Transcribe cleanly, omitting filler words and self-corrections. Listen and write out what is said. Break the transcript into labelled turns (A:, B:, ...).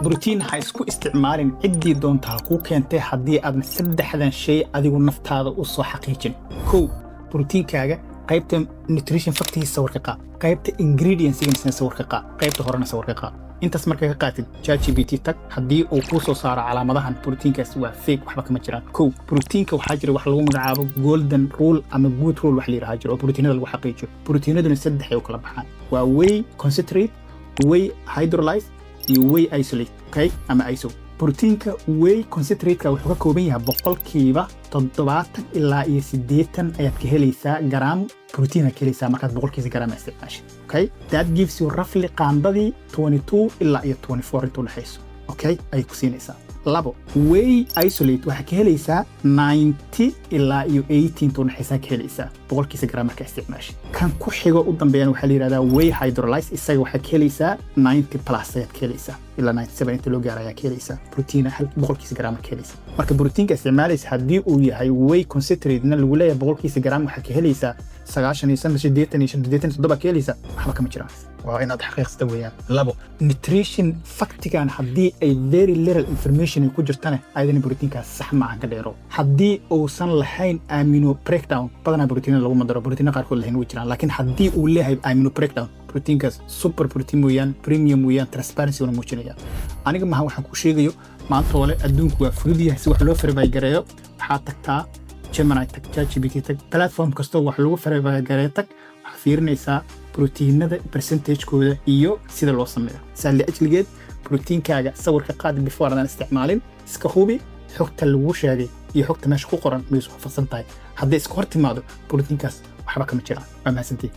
A: Brotiin ha isku isticmaalin, ciddii doonta ha kuu keentay, haddii aadan saddexdan shay adigu naftaada u soo xaqiijin. Kow, brotiinkaaga qaybta nutrition factigiisa sawirka qaad, qaybta ingredientsigiisana sawirka qaad, qaybta horena sawirka qaad. Intaas marka ka qaatid, ChatGPT tag. Haddii uu kuu soo saaro calaamadahan, brotiinkaas waa fake, waxba kama jiraan. Kow, brotiinka waxaa jira wax lagu magacaabo golden rule ama good rule wax la yidhaha jiro oo brotiinada lagu xaqiijiyo. Brotiinaduna saddex ay u kala baxaan: waa whey concentrate, whey hydrolyze iyo whey isolate, okay, ama iso. Brotiinka whey concentrate-ka wuxuu ka kooban yahay 70% ilaa iyo 80 ayaad ka helaysaa garaam protein aad ka helaysaa markaad boqolkiisa garaam isticmaashid. Okay, that gives you roughly qaandadii 22 ilaa iyo 24 inta udhexayso, okay, ayay ku siinaysaa. Labo, whey isolate waxaa ka helaysaa 90 ilaa iyo 80 inta udhexaysaa ka helaysaa boqolkiisa garaam markaa isticmaashid. Kan ku xigo u dambeeyana waxaa la yidhahdaa whey hydrolyze. Isaga waxaa ka helaysaa 90 plus ayaad ka helaysaa, ilaa 97 inta loo gaara ayaa ka helaysaa protein hal boqolkiisa garaam ka helaysaa. Marka proteinka isticmaalaysa haddii uu yahay whey concentrate-na lagu leeyahay boqolkiisa garaam waxaa ka helaysaa 95, 85, 87 ka helaysaa, waxba kama jiraan, waa inaad xaqiiqsata weeyaan. Labo, nutrition factigan haddii ay very little information ay ku jirtana, ayadana proteinkaas sax ma ahan, ka dheero. Haddii uusan lahayn amino breakdown, badanaa proteinada laguma daro, proteina qaarkood lahayn way jiraan, laakiin haddii uu leeyahay amino breakdown, proteinkaas super protein weeyaan, premium weeyaan, transparency una muujinaya. Aniga maha waxaan ku sheegayo maanta ole, adduunku waa fudud yahay si wax loo verify gareeyo. Waxaad tagtaa Gemini, tag ChatGPT, tag platform kastoo wax lagu verify gareeyo, tag, waxaa fiirinaysaa proteinada percentagekooda iyo sida loo sameeyo. Saa liajligeed, proteinkaaga sawirka qaad before aadan isticmaalin. Iska hubi xogta lagu sheegay iyo xogta meesha ku qoran ma isku waafaqsan tahay. Hadday iska hor timaado, proteinkaas waxba kama jiraan. Waa mahadsantihi.